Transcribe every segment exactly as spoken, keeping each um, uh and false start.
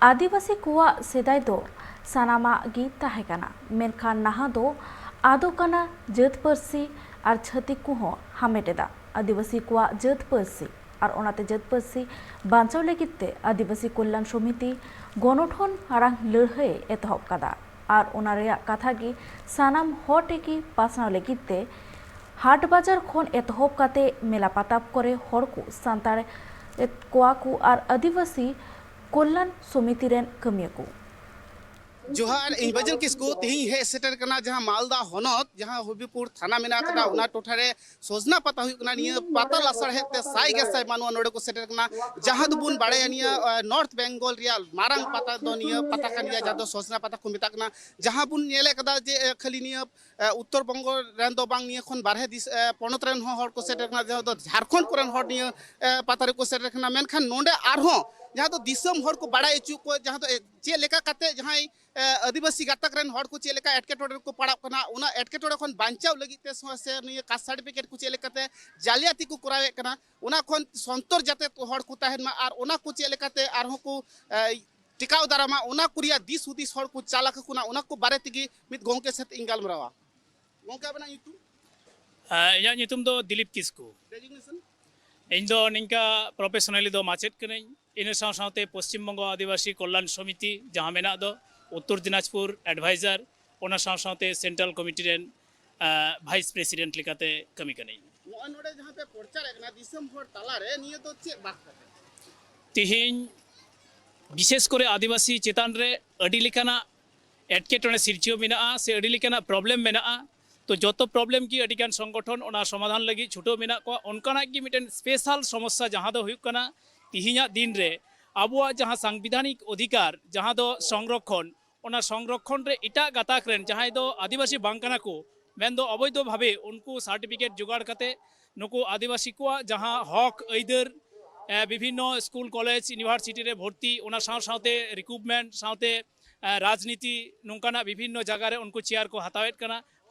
ᱟᱹᱫᱤᱵᱟᱹᱥᱤ ᱠᱚᱣᱟᱜ ᱥᱮᱫᱟᱭ ᱫᱚ ᱥᱟᱱᱟᱢᱟᱜ ᱜᱮ ᱛᱟᱦᱮᱸ ᱠᱟᱱᱟ, ᱢᱮᱱᱠᱷᱟᱱ ᱱᱟᱦᱟᱜ ᱫᱚ ᱟᱫᱚᱜ ᱠᱟᱱᱟ ᱡᱟᱹᱛ ᱯᱟᱹᱨᱥᱤ ᱟᱨ ᱪᱷᱟᱹᱛᱤᱠ ᱠᱚᱦᱚᱸ ᱦᱟᱢᱮᱴ ᱮᱫᱟ᱾ ᱟᱹᱫᱤᱵᱟᱹᱥᱤ ᱠᱚᱣᱟᱜ ᱡᱟᱹᱛ ᱯᱟᱹᱨᱥᱤ ᱟᱨ ᱚᱱᱟᱛᱮ ᱡᱟᱹᱛ ᱯᱟᱹᱨᱥᱤ ᱵᱟᱧᱪᱟᱣ ᱞᱟᱹᱜᱤᱫ ᱛᱮ ᱟᱹᱫᱤᱵᱟᱹᱥᱤ ᱠᱚᱞᱭᱟᱱ ᱥᱚᱢᱤᱛᱤ ᱜᱚᱱᱚᱴᱷᱚᱱ ᱟᱲᱟᱝ ᱞᱟᱹᱲᱦᱟᱹᱭ ᱮᱛᱚᱦᱚᱵ ᱠᱟᱫᱟ᱾ ᱟᱨ ᱚᱱᱟ ᱨᱮᱭᱟᱜ ᱠᱟᱛᱷᱟ ᱜᱮ ᱥᱟᱱᱟᱢ ᱦᱚᱲ ᱴᱷᱮᱱ ᱜᱮ ᱯᱟᱥᱱᱟᱣ ᱞᱟᱹᱜᱤᱫ ᱛᱮ ᱦᱟᱴ ᱵᱟᱡᱟᱨ ᱠᱷᱚᱱ ᱮᱛᱚᱦᱚᱵ ᱠᱟᱛᱮ ᱢᱮᱞᱟ ᱯᱟᱛᱟᱵ ᱠᱚᱨᱮ ᱦᱚᱲ ᱠᱚ ᱥᱟᱱᱛᱟᱲ ᱮᱫ ᱠᱚᱣᱟ ᱠᱚ ᱟᱨ ᱟᱹᱫᱤᱵᱟᱹᱥᱤ ᱠᱚᱞᱭᱟᱱ ᱥᱚᱢᱤᱛᱤ ᱨᱮᱱ ᱠᱟᱹᱢᱤᱭᱟᱹ ᱠᱚ᱾ ᱡᱚᱦᱟᱨ, ᱤᱧ ᱵᱟᱹᱡᱟᱹᱞ ᱠᱤᱥᱠᱩ ᱛᱮᱦᱮᱧ ᱦᱮᱡ ᱥᱮᱴᱮᱨ ᱠᱟᱱᱟ ᱡᱟᱦᱟᱸ ᱢᱟᱞᱫᱟ ᱦᱚᱱᱚᱛ, ᱡᱟᱦᱟᱸ ᱦᱚᱵᱤᱯᱩᱨ ᱛᱷᱟᱱᱟ ᱢᱮᱱᱟᱜ ᱟᱠᱟᱫᱟ, ᱚᱱᱟ ᱴᱚᱴᱷᱟ ᱨᱮ ᱥᱚᱡᱽᱱᱟ ᱯᱟᱛᱟ ᱦᱩᱭᱩᱜ ᱠᱟᱱᱟ᱾ ᱱᱤᱭᱟᱹ ᱯᱟᱛᱟ ᱞᱟᱥᱟᱲᱦᱮᱫ ᱛᱮ ᱥᱟᱭ ᱜᱮ ᱥᱟᱭ ᱢᱟᱱᱣᱟ ᱱᱚᱰᱮ ᱠᱚ ᱥᱮᱴᱮᱨ ᱠᱟᱱᱟ᱾ ᱡᱟᱦᱟᱸ ᱫᱚᱵᱚᱱ ᱵᱟᱲᱟᱭᱟ, ᱱᱤᱭᱟᱹ ᱱᱚᱨᱛᱷ ᱵᱮᱝᱜᱚᱞ ᱨᱮᱭᱟᱜ ᱢᱟᱨᱟᱝ ᱯᱟᱛᱟ ᱫᱚ ᱱᱤᱭᱟᱹ ᱯᱟᱛᱟ ᱠᱟᱱ ᱜᱮᱭᱟ, ᱡᱟᱦᱟᱸ ᱫᱚ ᱥᱚᱡᱽᱱᱟ ᱯᱟᱛᱟ ᱠᱚ ᱢᱮᱛᱟᱜ ᱠᱟᱱᱟ᱾ ᱡᱟᱦᱟᱸ ᱵᱚᱱ ᱧᱮᱞᱮᱫ ᱠᱟᱫᱟ ᱡᱮ ᱠᱷᱟᱹᱞᱤ ᱱᱤᱭᱟᱹ ᱩᱛᱛᱚᱨ ᱵᱚᱝᱜᱚ ᱨᱮᱱ ᱫᱚ ᱵᱟᱝ, ᱱᱤᱭᱟᱹ ᱠᱷᱚᱱ ᱵᱟᱨᱦᱮ ᱫᱤᱥ- ᱯᱚᱱᱚᱛ ᱨᱮᱱ ᱦᱚᱸ ᱦᱚᱲ ᱠᱚ ᱥᱮᱴᱮᱨ ᱠᱟᱱᱟ, ᱡᱟᱦᱟᱸ ᱫᱚ ᱡᱷᱟᱲᱠᱷᱚᱸᱰ ᱠᱚᱨᱮᱱ ᱦᱚᱲ ᱱᱤᱭᱟᱹ ᱯᱟᱛᱟ ᱨᱮᱠᱚ ᱥᱮᱴᱮᱨ ᱠᱟᱱᱟ᱾ ᱢᱮᱱᱠᱷᱟᱱ ᱱᱚᱰᱮ ᱟᱨᱦᱚᱸ ᱡᱟᱦᱟᱸ ᱫᱚ ᱫᱤᱥᱚᱢ ᱦᱚᱲ ᱠᱚ ᱵᱟᱲᱟᱭ ᱦᱚᱪᱚ ᱠᱚᱣᱟ, ᱡᱟᱦᱟᱸ ᱫᱚ ᱪᱮᱫ ᱞᱮᱠᱟ ᱠᱟᱛᱮ ᱡᱟᱦᱟᱸᱭ ᱟᱹᱫᱤᱵᱟᱹᱥᱤ ᱜᱟᱛᱟᱠ ᱨᱮᱱ ᱦᱚᱲ ᱠᱚ ᱪᱮᱫ ᱞᱮᱠᱟ ᱮᱴᱠᱮᱴᱚᱬᱮ ᱨᱮᱠᱚ ᱯᱟᱲᱟᱜ ᱠᱟᱱᱟ, ᱚᱱᱟ ᱮᱴᱠᱮᱴᱚᱬᱮ ᱠᱷᱚᱱ ᱵᱟᱧᱪᱟᱣ ᱞᱟᱹᱜᱤᱫ ᱛᱮ ᱥᱮ ᱱᱤᱭᱟᱹ ᱠᱟᱥᱴ ᱥᱟᱨᱴᱤᱯᱷᱤᱠᱮᱴ ᱠᱚ ᱪᱮᱫ ᱞᱮᱠᱟᱛᱮ ᱡᱟᱞᱤᱭᱟᱛᱤ ᱠᱚ ᱠᱚᱨᱟᱣᱮᱫ ᱠᱟᱱᱟ, ᱚᱱᱟ ᱠᱷᱚᱱ ᱥᱚᱱᱛᱚᱨ ᱡᱟᱛᱮ ᱦᱚᱲ ᱠᱚ ᱛᱟᱦᱮᱱ ᱢᱟ ᱟᱨ ᱚᱱᱟ ᱠᱚ ᱪᱮᱫ ᱞᱮᱠᱟᱛᱮ ᱟᱨᱦᱚᱸ ᱠᱚ ᱴᱮᱠᱟᱣ ᱫᱟᱨᱟᱢᱟ, ᱚᱱᱟ ᱠᱚ ᱨᱮᱭᱟᱜ ᱫᱤᱥ ᱦᱩᱫᱤᱥ ᱦᱚᱲ ᱠᱚ ᱪᱟᱞ ᱟᱠᱚ ᱠᱟᱱᱟ, ᱚᱱᱟ ᱠᱚ ᱵᱟᱨᱮ ᱛᱮᱜᱮ ᱢᱤᱫ ᱜᱚᱢᱠᱮ ᱥᱟᱛᱮ ᱤᱧ ᱜᱟᱞᱢᱟᱨᱟᱣᱟ᱾ ᱜᱚᱢᱠᱮ, ᱟᱵᱮᱱᱟᱜ ᱧᱩᱛᱩᱢ? ᱦᱮᱸ, ᱤᱧᱟᱹᱜ ᱧᱩᱛᱩᱢ ᱫᱚ ᱫᱤᱞᱤᱯ ᱠᱤᱥᱠᱩ᱾ ᱰᱮᱡᱤᱜᱱᱮᱥᱚᱱ? ᱤᱧ ᱫᱚ ᱱᱤᱝᱠᱟ ᱯᱨᱚᱯᱷᱮᱥᱚᱱᱟᱞᱤ ᱫᱚ ᱢᱟᱪᱮᱫ ᱠᱟᱹᱱᱟᱹᱧ᱾ ᱤᱱᱟᱹ ᱥᱟᱶ ᱥᱟᱶᱛᱮ ᱯᱚᱥᱪᱤᱢ ᱵᱚᱝᱜᱚ ᱟᱹᱫᱤᱵᱟᱹᱥᱤ ᱠᱚᱞᱭᱟᱱ ᱥᱚᱢᱤᱛᱤ ᱡᱟᱦᱟᱸ ᱢᱮᱱᱟᱜ ᱫᱚ, ᱩᱛᱛᱚᱨ ᱫᱤᱱᱟᱡᱽᱯᱩᱨ ᱮᱰᱵᱷᱟᱭᱡᱟᱨ, ᱚᱱᱟ ᱥᱟᱶ ᱥᱟᱶᱛᱮ ᱥᱮᱱᱴᱨᱟᱞ ᱠᱚᱢᱤᱴᱤ ᱨᱮᱱ ᱵᱷᱟᱭᱤᱥ ᱯᱨᱮᱥᱤᱰᱮᱱᱴ ᱞᱮᱠᱟᱛᱮ ᱠᱟᱹᱢᱤ ᱠᱟᱹᱱᱟᱹᱧ᱾ ᱱᱚᱜᱼᱚᱭ ᱱᱚᱰᱮ ᱡᱟᱦᱟᱸ ᱯᱮ ᱯᱨᱚᱪᱟᱨᱮᱫ ᱠᱟᱱᱟ ᱫᱤᱥᱚᱢ ᱦᱚᱲ ᱛᱟᱞᱟᱨᱮ, ᱱᱤᱭᱟᱹ ᱫᱚ ᱪᱮᱫ ᱵᱟᱠᱷᱨᱟ ᱛᱮ? ᱛᱤᱦᱤᱧ ᱵᱤᱥᱮᱥ ᱠᱚᱨᱮ ᱟᱹᱫᱤᱵᱟᱹᱥᱤ ᱪᱮᱛᱟᱱ ᱨᱮ ᱟᱹᱰᱤ ᱞᱮᱠᱟᱱᱟᱜ ᱮᱴᱠᱮᱴᱚᱬᱮ ᱥᱤᱨᱡᱟᱹᱣ ᱢᱮᱱᱟᱜᱼᱟ ᱥᱮ ᱟᱹᱰᱤ ᱞᱮᱠᱟᱱᱟᱜ ᱯᱨᱚᱵᱞᱮᱢ ᱢᱮᱱᱟᱜᱼᱟ᱾ ᱛᱚ ᱡᱚᱛᱚ ᱯᱨᱚᱵᱞᱮᱢ ᱜᱮ ᱟᱹᱰᱤᱜᱟᱱ ᱥᱚᱝᱜᱚᱴᱷᱚᱱ ᱚᱱᱟ ᱥᱚᱢᱟᱫᱷᱟᱱ ᱞᱟᱹᱜᱤᱫ ᱪᱷᱩᱴᱟᱹᱣ ᱢᱮᱱᱟᱜ ᱠᱚᱣᱟ᱾ ᱚᱱᱠᱟᱱᱟᱜ ᱜᱮ ᱢᱤᱫᱴᱮᱱ ᱥᱯᱮᱥᱟᱞ ᱥᱚᱢᱚᱥᱥᱟ ᱡᱟᱦᱟᱸ ᱫᱚ ᱦᱩᱭᱩᱜ ᱠᱟᱱᱟ ᱛᱤᱦᱤᱧᱟᱜ ᱫᱤᱱ ᱨᱮ ᱟᱵᱚᱣᱟᱜ ᱡᱟᱦᱟᱸ ᱥᱟᱝᱵᱤᱫᱷᱟᱱᱤᱠ ᱚᱫᱷᱤᱠᱟᱨ ᱡᱟᱦᱟᱸ ᱫᱚ ᱥᱚᱝᱨᱚᱠᱷᱚᱱ, ᱚᱱᱟ ᱥᱚᱝᱨᱚᱠᱷᱚᱱ ᱨᱮ ᱮᱴᱟᱜ ᱜᱟᱛᱟᱠ ᱨᱮᱱ ᱡᱟᱦᱟᱸᱭ ᱫᱚ ᱟᱹᱫᱤᱵᱟᱹᱥᱤ ᱵᱟᱝ ᱠᱟᱱᱟ ᱠᱚ, ᱢᱮᱱᱫᱚ ᱚᱵᱳᱭᱫᱷᱚ ᱵᱷᱟᱵᱮ ᱩᱱᱠᱩ ᱥᱟᱨᱴᱤᱯᱷᱤᱠᱮᱴ ᱡᱚᱜᱟᱲ ᱠᱟᱛᱮ ᱱᱩᱠᱩ ᱟᱹᱫᱤᱵᱟᱹᱥᱤ ᱠᱚᱣᱟᱜ ᱡᱟᱦᱟᱸ ᱦᱚᱠ ᱟᱹᱭᱫᱟᱹᱨ, ᱮ, ᱵᱤᱵᱷᱤᱱᱱᱚ ᱥᱠᱩᱞ, ᱠᱚᱞᱮᱡᱽ, ᱤᱭᱩᱱᱤᱵᱷᱟᱨᱥᱤᱴᱤ ᱨᱮ ᱵᱷᱚᱨᱛᱤ, ᱚᱱᱟ ᱥᱟᱶ ᱥᱟᱶᱛᱮ ᱨᱤᱠᱨᱩᱴᱢᱮᱱᱴ ᱥᱟᱶᱛᱮ, ᱮ, ᱨᱟᱡᱽᱱᱤᱛᱤ, ᱱᱚᱝᱠᱟᱱᱟᱜ ᱵᱤᱵᱷᱤᱱᱱᱚ ᱡᱟᱭᱜᱟ ᱨᱮ ᱩᱱᱠᱩ ᱪᱮᱭᱟᱨ ᱠᱚ ᱦᱟᱛᱟᱣᱮᱫ ᱠᱟᱱᱟ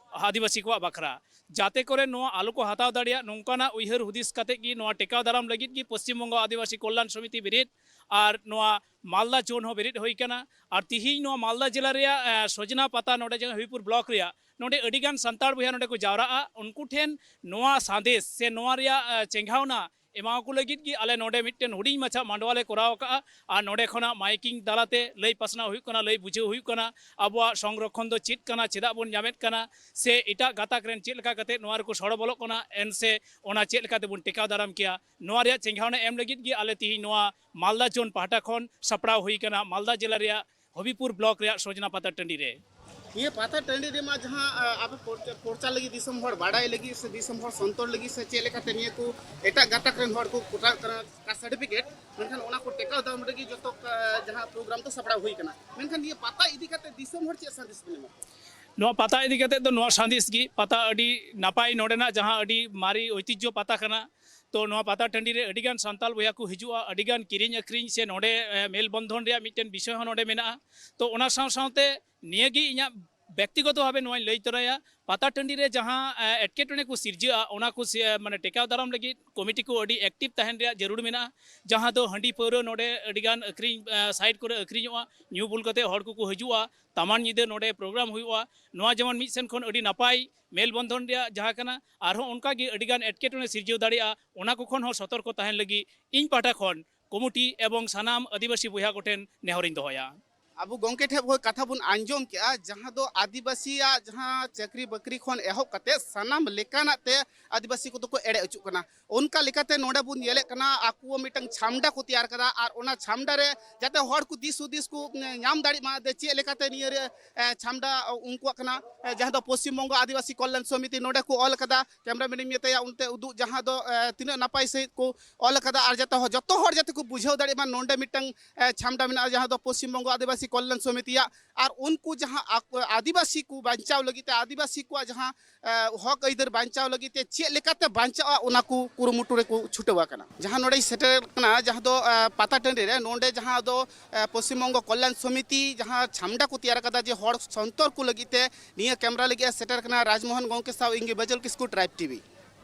ᱟᱹᱫᱤᱵᱟᱹᱥᱤ ᱠᱚᱣᱟᱜ ᱵᱟᱠᱷᱨᱟ᱾ ᱡᱟᱛᱮ ᱠᱚᱨᱮ ᱱᱚᱣᱟ ᱟᱞᱚ ᱠᱚ ᱦᱟᱛᱟᱣ ᱫᱟᱲᱮᱭᱟᱜ, ᱱᱚᱝᱠᱟᱱᱟᱜ ᱩᱭᱦᱟᱹᱨ ᱦᱩᱫᱤᱥ ᱠᱟᱛᱮ ᱜᱮ ᱱᱚᱣᱟ ᱴᱮᱠᱟᱣ ᱫᱟᱨᱟᱢ ᱞᱟᱹᱜᱤᱫ ᱜᱮ ᱯᱚᱥᱪᱤᱢ ᱵᱚᱝᱜᱚ ᱟᱹᱫᱤᱵᱟᱹᱥᱤ ᱠᱚᱞᱭᱟᱱ ᱥᱚᱢᱤᱛᱤ ᱵᱮᱨᱮᱫ ᱟᱨ ᱱᱚᱣᱟ ᱢᱟᱞᱫᱟ ᱡᱳᱱ ᱦᱚᱸ ᱵᱮᱨᱮᱫ ᱦᱩᱭ ᱠᱟᱱᱟ᱾ ᱟᱨ ᱛᱤᱦᱤᱧ ᱱᱚᱣᱟ ᱢᱟᱞᱫᱟ ᱡᱮᱞᱟ ᱨᱮᱭᱟᱜ, ᱮ, ᱥᱚᱡᱽᱱᱟ ᱯᱟᱛᱟ ᱱᱚᱰᱮ ᱡᱟᱦᱟᱸ ᱦᱚᱵᱤᱯᱩᱨ ᱵᱞᱚᱠ ᱨᱮᱭᱟᱜ, ᱱᱚᱰᱮ ᱟᱹᱰᱤᱜᱟᱱ ᱥᱟᱱᱛᱟᱲ ᱵᱚᱭᱦᱟ ᱱᱚᱰᱮ ᱠᱚ ᱡᱟᱣᱨᱟᱜᱼᱟ᱾ ᱩᱱᱠᱩ ᱴᱷᱮᱱ ᱱᱚᱣᱟ ᱥᱟᱸᱫᱮᱥ ᱥᱮ ᱱᱚᱣᱟ ᱨᱮᱭᱟᱜ, ᱮ, ᱪᱮᱸᱜᱷᱟᱣᱱᱟ ᱮᱢᱟᱣᱟᱠᱚ ᱞᱟᱹᱜᱤᱫ ᱜᱮ ᱟᱞᱮ ᱱᱚᱰᱮ ᱢᱤᱫᱴᱮᱱ ᱦᱩᱰᱤᱧ ᱢᱟᱪᱷᱟ ᱢᱟᱰᱣᱟ ᱞᱮ ᱠᱚᱨᱟᱣ ᱟᱠᱟᱫᱼᱟ᱾ ᱟᱨ ᱱᱚᱰᱮ ᱠᱷᱚᱱᱟᱜ ᱢᱟᱭᱠᱤᱝ ᱛᱟᱞᱟᱛᱮ ᱞᱟᱹᱭ ᱯᱟᱥᱱᱟᱣ ᱦᱩᱭᱩᱜ ᱠᱟᱱᱟ, ᱞᱟᱹᱭ ᱵᱩᱡᱷᱟᱹᱣ ᱦᱩᱭᱩᱜ ᱠᱟᱱᱟ, ᱟᱵᱚᱣᱟᱜ ᱥᱚᱝᱨᱚᱠᱷᱚᱱ ᱫᱚ ᱪᱮᱫ ᱠᱟᱱᱟ, ᱪᱮᱫᱟᱜ ᱵᱚᱱ ᱧᱟᱢᱮᱫ ᱠᱟᱱᱟ, ᱥᱮ ᱮᱴᱟᱜ ᱜᱟᱛᱟᱠ ᱨᱮᱱ ᱪᱮᱫ ᱞᱮᱠᱟ ᱠᱟᱛᱮ ᱱᱚᱣᱟ ᱨᱮᱠᱚ ᱥᱚᱲᱚ ᱵᱚᱞᱚᱜ ᱠᱟᱱᱟ, ᱮᱱ ᱥᱮ ᱚᱱᱟ ᱪᱮᱫ ᱞᱮᱠᱟ ᱛᱮᱵᱚᱱ ᱴᱮᱠᱟᱣ ᱫᱟᱨᱟᱢ ᱠᱮᱭᱟ, ᱱᱚᱣᱟ ᱨᱮᱭᱟᱜ ᱪᱮᱸᱜᱷᱟᱣᱱᱟ ᱮᱢ ᱞᱟᱹᱜᱤᱫ ᱜᱮ ᱟᱞᱮ ᱛᱤᱦᱤᱧ ᱱᱚᱣᱟ ᱢᱟᱞᱫᱟ ᱡᱳᱱ ᱯᱟᱦᱴᱟ ᱠᱷᱚᱱ ᱥᱟᱯᱲᱟᱣ ᱦᱩᱭ ᱠᱟᱱᱟ, ᱢᱟᱞᱫᱟ ᱡᱮᱞᱟ ᱨᱮᱭᱟᱜ ᱦᱚᱵᱤᱯᱩᱨ ᱵᱞᱚᱠ ᱨᱮᱭᱟᱜ ᱥᱚᱡᱽᱱᱟ ᱯᱟᱛᱟ ᱴᱟᱺᱰᱤ ᱨᱮ᱾ ᱱᱤᱭᱟᱹ ᱯᱟᱛᱟ ᱴᱟᱺᱰᱤ ᱨᱮᱢᱟ ᱡᱟᱦᱟᱸ, ᱟ, ᱟᱵᱚ ᱯᱚᱨᱪᱟ-, ᱯᱚᱨᱪᱟ ᱞᱟᱹᱜᱤᱫ, ᱫᱤᱥᱚᱢ ᱦᱚᱲ ᱵᱟᱰᱟᱭ ᱞᱟᱹᱜᱤᱫ ᱥᱮ ᱫᱤᱥᱚᱢ ᱦᱚᱲ ᱥᱚᱱᱛᱚᱨ ᱞᱟᱹᱜᱤᱫ ᱥᱮ ᱪᱮᱫ ᱞᱮᱠᱟᱛᱮ ᱱᱤᱭᱟᱹ ᱠᱚ ᱮᱴᱟᱜ ᱜᱟᱛᱟᱠ ᱨᱮᱱ ᱦᱚᱲ ᱠᱚ ᱠᱚᱴᱟᱜ ᱠᱟᱱᱟ ᱥᱟᱨᱴᱤᱯᱷᱤᱠᱮᱴ, ᱢᱮᱱᱠᱷᱟᱱ ᱚᱱᱟ ᱠᱚ ᱴᱮᱠᱟᱣ ᱫᱟᱨᱟᱢ ᱞᱟᱹᱜᱤᱫ ᱡᱚᱛᱚ, ᱟ, ᱡᱟᱦᱟᱸ ᱯᱨᱳᱜᱨᱟᱢ ᱫᱚ ᱥᱟᱯᱲᱟᱣ ᱦᱩᱭ ᱠᱟᱱᱟ᱾ ᱢᱮᱱᱠᱷᱟᱱ ᱱᱤᱭᱟᱹ ᱯᱟᱛᱟ ᱤᱫᱤ ᱠᱟᱛᱮ ᱫᱤᱥᱚᱢ ᱦᱚᱲ ᱪᱮᱫ ᱥᱟᱸᱫᱮᱥ ᱵᱚᱱ ᱮᱢᱟ ᱠᱚᱣᱟ? ᱱᱚᱣᱟ ᱯᱟᱛᱟ ᱤᱫᱤ ᱠᱟᱛᱮ ᱫᱚ ᱱᱚᱣᱟ ᱥᱟᱸᱫᱮᱥ ᱜᱮ, ᱯᱟᱛᱟ ᱟᱹᱰᱤ ᱱᱟᱯᱟᱭ, ᱱᱚᱰᱮᱱᱟᱜ ᱡᱟᱦᱟᱸ ᱟᱹᱰᱤ ᱢᱟᱨᱮ ᱳᱭᱛᱤᱡᱽᱡᱷᱚ ᱯᱟᱛᱟ ᱠᱟᱱᱟ, ᱛᱚ ᱱᱚᱣᱟ ᱯᱟᱛᱟ ᱴᱟᱺᱰᱤ ᱨᱮ ᱟᱹᱰᱤᱜᱟᱱ ᱥᱟᱱᱛᱟᱲ ᱵᱚᱭᱦᱟ ᱠᱚ ᱦᱤᱡᱩᱜᱼᱟ, ᱟᱹᱰᱤᱜᱟᱱ ᱠᱤᱨᱤᱧ ᱟᱹᱠᱷᱨᱤᱧ ᱥᱮ ᱱᱚᱰᱮ, ᱮ, ᱢᱮᱞ ᱵᱚᱱᱫᱷᱚᱱ ᱨᱮᱭᱟᱜ ᱢᱤᱫᱴᱮᱱ ᱵᱤᱥᱚᱭ ᱦᱚᱸ ᱱᱚᱰᱮ ᱢᱮᱱᱟᱜᱼᱟ᱾ ᱛᱚ ᱚᱱᱟ ᱥᱟᱶ ᱥᱟᱶᱛᱮ ᱱᱤᱭᱟᱹᱜᱮ ᱤᱧᱟᱹᱜ ᱵᱮᱠᱛᱤᱜᱚᱛᱚ ᱵᱷᱟᱵᱮ ᱱᱚᱣᱟᱧ ᱞᱟᱹᱭ ᱛᱚᱨᱟᱭᱟ, ᱯᱟᱛᱟ ᱴᱟᱺᱰᱤ ᱨᱮ ᱡᱟᱦᱟᱸ, ᱮ, ᱮᱴᱠᱮᱴᱚᱬᱮ ᱠᱚ ᱥᱤᱨᱡᱟᱹᱜᱼᱟ, ᱚᱱᱟ ᱠᱚ ᱥᱤ-, ᱮ, ᱢᱟᱱᱮ ᱴᱮᱠᱟᱣ ᱫᱟᱨᱟᱢ ᱞᱟᱹᱜᱤᱫ ᱠᱚᱢᱤᱴᱤ ᱠᱚ ᱟᱹᱰᱤ ᱮᱠᱴᱤᱵᱷ ᱛᱟᱦᱮᱱ ᱨᱮᱭᱟᱜ ᱡᱟᱹᱨᱩᱲ ᱢᱮᱱᱟᱜᱼᱟ᱾ ᱡᱟᱦᱟᱸ ᱫᱚ ᱦᱟᱺᱰᱤ ᱯᱟᱹᱣᱨᱟᱹ ᱱᱚᱰᱮ ᱟᱹᱰᱤᱜᱟᱱ ᱟᱹᱠᱷᱨᱤᱧ, ᱮ, ᱥᱟᱭᱤᱰ ᱠᱚᱨᱮ ᱟᱹᱠᱷᱨᱤᱧᱚᱜᱼᱟ, ᱧᱩ ᱵᱩᱞ ᱠᱟᱛᱮ ᱦᱚᱲ ᱠᱚᱠᱚ ᱦᱤᱡᱩᱜᱼᱟ, ᱛᱟᱢᱟᱱ ᱧᱤᱫᱟᱹ ᱱᱚᱰᱮ ᱯᱨᱳᱜᱨᱟᱢ ᱦᱩᱭᱩᱜᱼᱟ᱾ ᱱᱚᱣᱟ ᱡᱮᱢᱚᱱ ᱢᱤᱫ ᱥᱮᱱ ᱠᱷᱚᱱ ᱟᱹᱰᱤ ᱱᱟᱯᱟᱭ ᱢᱮᱞ ᱵᱚᱱᱫᱷᱚᱱ ᱨᱮᱭᱟᱜ ᱡᱟᱦᱟᱸ ᱠᱟᱱᱟ, ᱟᱨᱦᱚᱸ ᱚᱱᱠᱟᱜᱮ ᱟᱹᱰᱤᱜᱟᱱ ᱮᱴᱠᱮᱴᱚᱬᱮ ᱥᱤᱨᱡᱟᱹᱣ ᱫᱟᱲᱮᱭᱟᱜᱼᱟ, ᱚᱱᱟ ᱠᱚ ᱠᱷᱚᱱ ᱦᱚᱸ ᱥᱚᱛᱚᱨᱠᱚ ᱛᱟᱦᱮᱱ ᱞᱟᱹᱜᱤᱫ ᱤᱧ ᱯᱟᱦᱴᱟ ᱠᱷᱚᱱ ᱠᱚᱢᱤᱴᱤ ᱮᱵᱚᱝ ᱥᱟᱱᱟᱢ ᱟᱹᱫᱤᱵᱟᱹᱥᱤ ᱵᱚᱭᱦᱟ ᱠᱚᱴᱷᱮᱱ ᱱᱮᱦᱚᱨᱤᱧ ᱫᱚᱦᱚᱭᱟ᱾ ᱟᱵᱚ ᱜᱚᱢᱠᱮ ᱴᱷᱮᱱ ᱠᱷᱚᱱ ᱠᱟᱛᱷᱟ ᱵᱚᱱ ᱟᱸᱡᱚᱢ ᱠᱮᱜᱼᱟ, ᱡᱟᱦᱟᱸ ᱫᱚ ᱟᱹᱫᱤᱵᱟᱹᱥᱤᱭᱟᱜ ᱡᱟᱦᱟᱸ ᱪᱟᱹᱠᱨᱤ ᱵᱟᱹᱠᱨᱤ ᱠᱷᱚᱱ ᱮᱦᱚᱵ ᱠᱟᱛᱮ ᱥᱟᱱᱟᱢ ᱞᱮᱠᱟᱱᱟᱜ ᱛᱮ ᱟᱹᱫᱤᱵᱟᱹᱥᱤ ᱠᱚᱫᱚ ᱠᱚ ᱮᱲᱮ ᱦᱚᱪᱚᱜ ᱠᱟᱱᱟ᱾ ᱚᱱᱠᱟ ᱞᱮᱠᱟᱛᱮ ᱱᱚᱰᱮ ᱵᱚᱱ ᱧᱮᱞᱮᱫ ᱠᱟᱱᱟ, ᱟᱠᱚ ᱢᱤᱫᱴᱟᱝ ᱪᱷᱟᱢᱰᱟ ᱠᱚ ᱛᱮᱭᱟᱨ ᱠᱟᱫᱟ, ᱟᱨ ᱚᱱᱟ ᱪᱷᱟᱢᱰᱟ ᱨᱮ ᱡᱟᱛᱮ ᱦᱚᱲ ᱠᱚ ᱫᱤᱥ ᱦᱩᱫᱤᱥ ᱠᱚ ᱧᱟᱢ ᱫᱟᱲᱮᱜ ᱢᱟ, ᱡᱮ ᱪᱮᱫ ᱞᱮᱠᱟᱛᱮ ᱱᱤᱭᱟᱹ ᱨᱮ, ᱮ, ᱪᱷᱟᱢᱰᱟ ᱩᱱᱠᱩᱣᱟᱜ ᱠᱟᱱᱟ, ᱮ, ᱡᱟᱦᱟᱸ ᱫᱚ ᱯᱚᱥᱪᱤᱢ ᱵᱚᱝᱜᱚ ᱟᱹᱫᱤᱵᱟᱹᱥᱤ ᱠᱚᱞᱭᱟᱱ ᱥᱚᱢᱤᱛᱤ, ᱱᱚᱰᱮ ᱠᱚ ᱚᱞ ᱠᱟᱫᱟ, ᱠᱮᱢᱨᱟ ᱢᱮᱱᱤᱧ ᱢᱮᱛᱟᱭᱟ ᱚᱱᱛᱮ ᱩᱫᱩᱜ, ᱡᱟᱦᱟᱸ ᱫᱚ, ᱮ, ᱛᱤᱱᱟᱹᱜ ᱱᱟᱯᱟᱭ ᱥᱟᱺᱦᱤᱡ ᱠᱚ ᱚᱞ ᱠᱟᱫᱟ, ᱟᱨ ᱡᱟᱛᱮ ᱦᱚ-, ᱡᱚᱛᱚ ᱦᱚᱲ ᱡᱟᱛᱮ ᱠᱚ ᱵᱩᱡᱷᱟᱹᱣ ᱫᱟᱲᱮᱜ ᱢᱟ, ᱱᱚᱰᱮ ᱢᱤᱫᱴᱟᱝ, ᱮ, ᱪᱷᱟᱢᱰᱟ ᱢᱮᱱᱟᱜᱼᱟ, ᱡᱟᱦᱟᱸ ᱫᱚ ᱯᱚᱥᱪᱤᱢ ᱵᱚᱝᱜᱚ ᱟᱹᱫᱤᱵᱟᱹᱥᱤ ᱠᱚᱞᱭᱟᱱ ᱥᱚᱢᱤᱛᱤᱭᱟᱜ, ᱟᱨ ᱩᱱᱠᱩ ᱡᱟᱦᱟᱸ ᱟᱠ-, ᱟᱹᱫᱤᱵᱟᱹᱥᱤ ᱠᱚ ᱵᱟᱧᱪᱟᱣ ᱞᱟᱹᱜᱤᱫ ᱛᱮ, ᱟᱹᱫᱤᱵᱟᱹᱥᱤ ᱠᱚᱣᱟᱜ ᱡᱟᱦᱟᱸ, ᱮ, ᱦᱚᱠ ᱟᱹᱭᱫᱟᱹᱨ ᱵᱟᱧᱪᱟᱣ ᱞᱟᱹᱜᱤᱫ ᱛᱮ ᱪᱮᱫ ᱞᱮᱠᱟᱛᱮ ᱵᱟᱧᱪᱟᱜᱼᱟ, ᱚᱱᱟ ᱠᱚ ᱠᱩᱨᱩᱢᱩᱴᱩ ᱨᱮᱠᱚ ᱪᱷᱩᱴᱟᱹᱣ ᱟᱠᱟᱱᱟ᱾ ᱡᱟᱦᱟᱸ ᱱᱚᱰᱮᱧ ᱥᱮᱴᱮᱨ ᱠᱟᱱᱟ, ᱡᱟᱦᱟᱸ ᱫᱚ, ᱮ, ᱯᱟᱛᱟ ᱴᱟᱺᱰᱤ ᱨᱮ, ᱱᱚᱰᱮ ᱡᱟᱦᱟᱸ ᱫᱚ, ᱮ, ᱯᱚᱥᱪᱤᱢ ᱵᱚᱝᱜᱚ ᱠᱚᱞᱭᱟᱱ ᱥᱚᱢᱤᱛᱤ ᱡᱟᱦᱟᱸ ᱪᱷᱟᱢᱰᱟ ᱠᱚ ᱛᱮᱭᱟᱨ ᱠᱟᱫᱟ, ᱡᱮ ᱦᱚᱲ ᱥᱚᱱᱛᱚᱨ ᱠᱚ ᱞᱟᱹᱜᱤᱫ ᱛᱮ, ᱱᱤᱭᱟᱹ ᱠᱮᱢᱨᱟ ᱞᱟᱹᱜᱤᱫ ᱮ ᱥᱮᱴᱮᱨ ᱠᱟᱱᱟ ᱨᱟᱡᱽᱢᱳᱦᱚᱱ ᱜᱚᱢᱠᱮ ᱥᱟᱶ ᱤᱧ ᱜᱮ ᱵᱟᱹᱡᱟᱹᱞ ᱠᱤᱥᱠᱩ, ᱴᱨᱟᱭᱤᱵᱽ ᱴᱤᱵᱷᱤ᱾